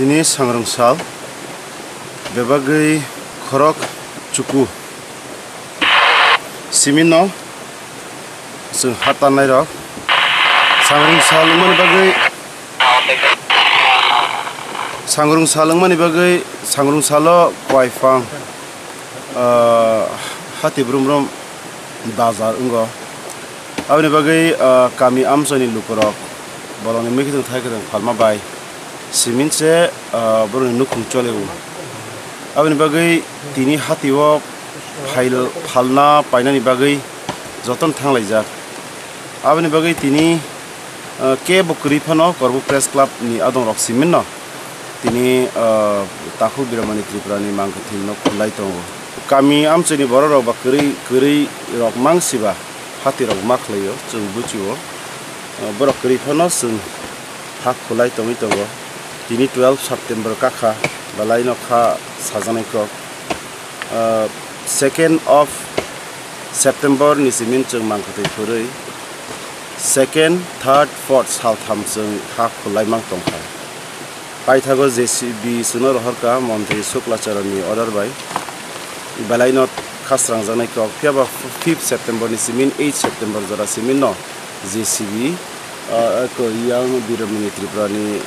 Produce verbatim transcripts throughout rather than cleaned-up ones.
Tini sangrwng sal, bebagwi khorok chuku. Simino chwng ha tannairok sangrwng sal wngmani bagwi, sangrwng sal wngmani bagwi, sangrwng salo kwai phang, ah, hati brum brum bazar wngo. Aboni bagwi, ah, kami amchaini lukurok bolongni mikitwng thaikitwng phalma bai simin se, ah, borokni nukhung choli o. Aboni bagwi tini hatio phail-, phalna painani bagwi jotono thanglaijak. Aboni bagwi tini, ah, kebo kwrwi phano Korbu Press Club ni adongrok siminno tini, ah, Takhuk Biramani Tripura ni mangkwthwi no khulai tongo. Kami amchaini bororok ba kwrwi, kwrwi rok mang siba. Hati rok ma khlai o, chwng buchi o. Ah, borok kwrwi phano chwng ha khulai tongwi tongo. Tini twelve September kakha, belai no kha sajaknai kok. Ah, second of September ni simin chwng mangkwthwi phurwi second, third, fourth saltham chwng ha khulai mang tongkha. Paithago J C B chwngno rohorkha Montri Shukla Charan ni order bai. Belai no khasrangjaknai kok. Phiya ba fifth September ni simin, eight September jora simin no J C B, ah, ko yang Biramani Tripura ni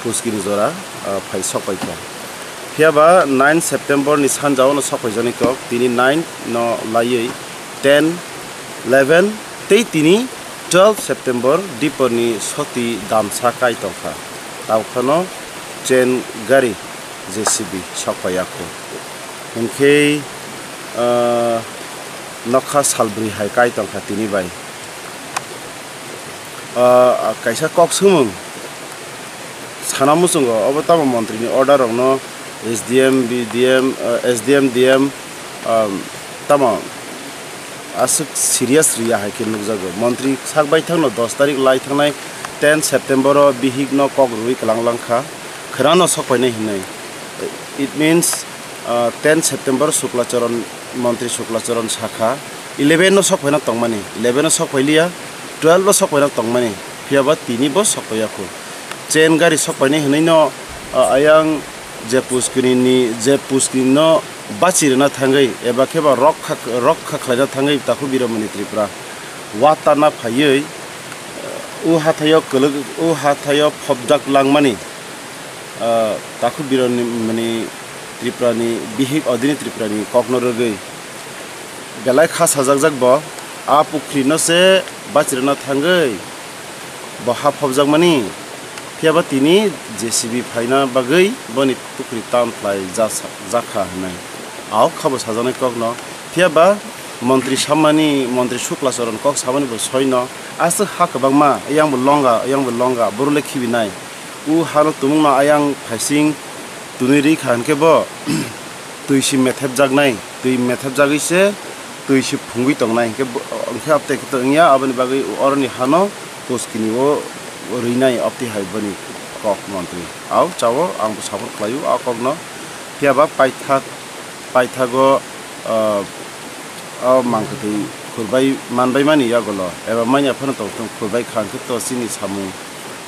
Puskini jora, ah, phai sokpaikha. Phiya ba nine September ni sanjao no sokpaijaknai kok. Tini nine no laiwi ten, eleven tei tini twelve September Dipor ni soti damsa kai tongkha. Tao phano chain gari J C B sokpaiya kho. Hwnkhe, ah, nokha salbrwi hai kai tongkha tini bai. Ah, kaisa kok swmwng sana muchungo, obo tamo montri ni order rok no S D M, B D M, ah, S D M, D M, ah, tamo aswk serious riya hai khe nukjago. Montri sak baithang no dos tarik lai thangnai ten September o bihik no kok rwui kwlang langkha, khwna no sokpainai hinwi. It means, ah, ten September Shukla Charan, Montri Shukla Charan sakha, eleven no sokpaina tongmani, eleven no sokpailiya, twelve no sokpaina tongmani, phiya ba tini bo sokpaiya kho. Chain gari sokpainai hinwi no, ah, ayang je Puskini ni, je Puskini no bachi rwna thangwi eba khe ba rokha, rokha khlaina thangwi Takhuk Biramani Tripura watarna phaiwi, o hathaio kwlwk, o hathaio phobjak langmani, ah, Takhuk Biramani Tripura ni bihik odini Tripura ni kokno rwgwi belai kha sajakjak bo, a pukhri no se bachi rwna thangwi bo ha phobjakmani, phiya ba tini J C B phaina bagwi boni pukhri town khlai jasa-, jakha hwnwi. Ahok kha bo sajaknai kokno, phiya ba montri sammani, montri Shukla Charan kok samani bo soino, aswk ha kwbangma, yang bo longa, yang bo longa, boru le khibinai. O hano tumungno ayang phaising tunui rikha hwnkhe bo twi si methepjaknai, twi methepjagwi se twi si phungwi tongnai hwnkhe bo, hwnkhe abtei khe to wngya, aboni bagwi oroni hano Puskini o rwinai abtwi hai boni kok montri. Ao chao, ang bo support khlaio a kokno. Phiya ba paithak, paithago, ah, o mangkwthwi khurbai manbaimani yagulo eba manya phano tongthung, khurbai kha hwnkhe to chini samung,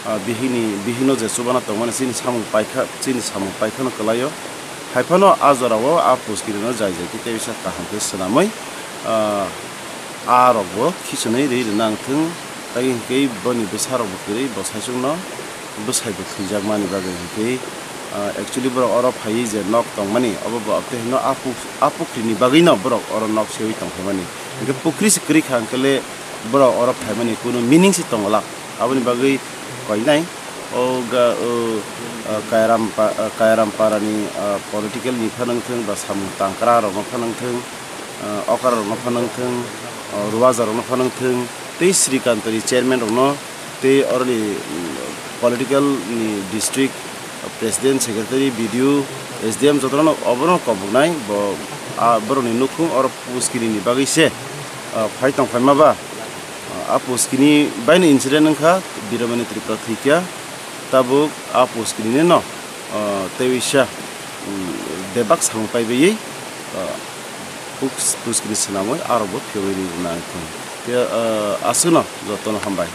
ah, bihini, bihino je chubana tongmani chini samung paikha, chini samung paikhano kwlaio. Haiphano a jorao a Puskini no jai jai khe tei bisa kaham khe swnamwi, ah, a rokbo khichunwi rwi rwna wngthung, tei hwnkhe boni bwsarokbo kwrwi bo saichungno bwsaibo thwijakmani bagwi hwnkhe, ah, actually borok oro phaiwi je nok tongmani, obo bo tei hino a puk-, a pukrini bagwino borok oro nok sewi tongphaimani. Hwnkhe pukri se kwrwi kha hwnkhe le borok oro phaimani kunu meaning se tongwlak. Aboni bagwi koinai o ga, o, ah, Kairam pa-, ah, Kairam parani, ah, political ni phano wngthung ba samung tangkra rokno phano wngthung, ah, okra rokno phano wngthung, ah, Ruwaja rokno phano wngthung, tei Srikantoni chairman rokno tei oroni, mm, political ni district president, secretary, B D O, S D M jotono obono koboknai bo, ah, borokni nukhung oro Puskini ni bagwi se, ah, phai tong phaima ba, ah, a Puskini baino incident wngkha, Biramani Tripura thwikha, tabuk a Puskini no, ah, tei bisa, mm, bebak samung paibai, ah, Pus-, Puskini swnamwi arokbo phiyogwi rwna wngkha. Tei, ah, aswkno jotono hambai.